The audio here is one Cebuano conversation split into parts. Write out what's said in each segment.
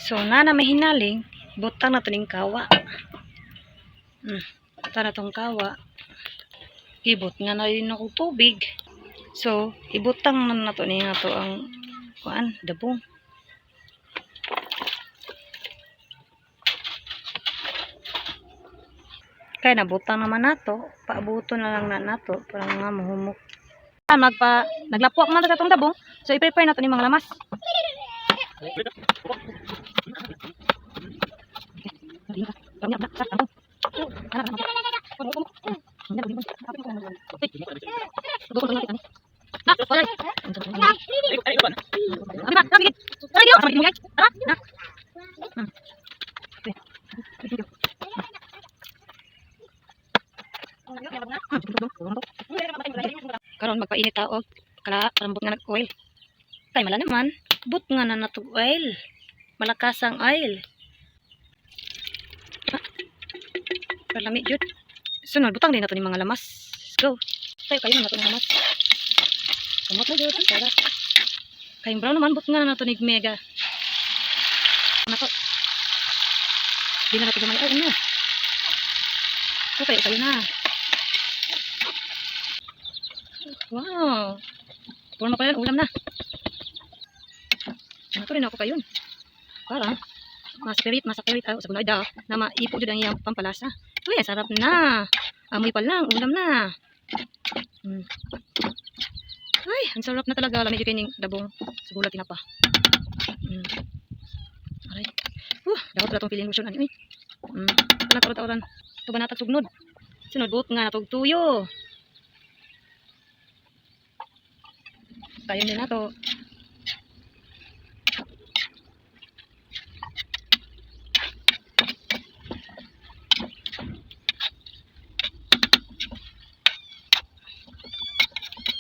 So na na mahinaling, butang na to ning kawa. Butang na tong kawa. Ibot nga na rin ako tubig. So, ibutang na nato niya to ang kuan, dabong. Kaya nabutang naman nato, paabuto na lang na nato para nga mahumok. Magpa naglapwak man ta sa atong dabong. So i-prepare nato ni mga lamas. Karon magpainit ta og kala parambot nga nag oil. Kay mala naman, but nga na natog oil. Malakas ang oil. Pero lami jud. Sunod butang din nato ni mga lamas. Let's go. Tayo kayo na nato ng lamas. Kamot na jud ang sarap. Kay brown naman but nga na nato ni mega. Nato. Di na nato gamay. Ay, ano? Okay, kayo na. Wow. Puro pa yan, ulam na. Ano to rin ako kayon. Para ma-separate ah, sa gunay da na maipo jud ang iyang pampalasa. Uy, ang sarap na. Amoy pa lang, ulam na. Ay, ang sarap na talaga. Lami jud kay ning dabong sa gula tinapa. Aray. Dapat pala tong feeling lotion ani uy. Wala taon-taoran. Ito ba natag sugnod? Sunod buot nga natog tuyo. Tayo din nato.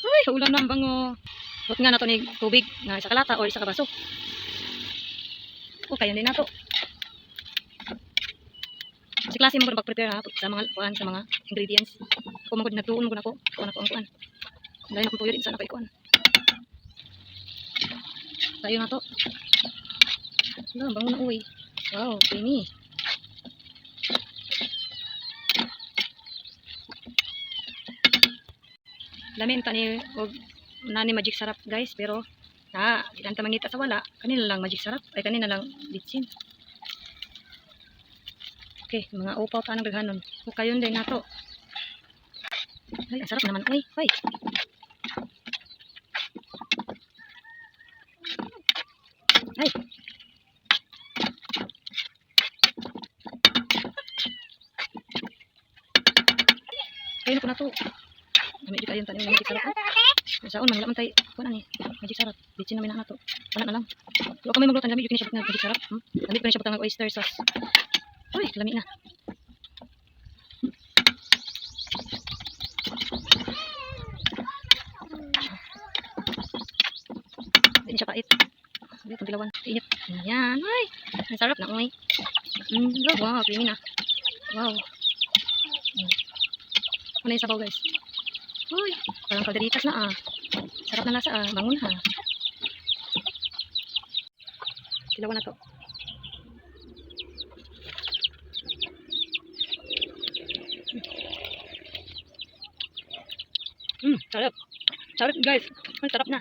Ay, ulam na ang bango. Buot nga nato ni tubig nga isa ka lata or isa ka baso. O, kayo din nato. Si klase mo pag-prepare ha, sa mga kuan, sa mga ingredients. Ako man gud nagtuon man gud ako, kuan ako ang kuan. Dahil akong tuyo din sana kay kuan. Tayo na to. Wala, ang bango na uwi. Wow, creamy. Lamin ta ni og nani magic sarap guys, pero na di lang ta mangita sa wala, kanina lang magic sarap, ay kanina lang bitsin. Okay, mga upaw ta nang daghanon. O kayon din nato. Ay, ang sarap naman. Uy, ay. Ay. Kayo na ko na to. Dami di kayo tanim magic sarap. Kung saon man wala man tay kuan ani magic sarap. Bitsin namin na nato. Wala na lang. Pero kami magluto dami jud kini siya butang magic sarap. Dami kini siya butang oyster sauce. Uy, lami na. Hindi siya pait. Sabi itong dilawan. Init. Ayan. Ay, ang sarap na. Uy. Wow, creamy na. Wow. Ano yung sabaw guys? Uy, parang kalderitas na ah. Sarap na lasa ah. Bangon ha. Dilawan na to. Sarap. Sarap guys. Ang sarap na.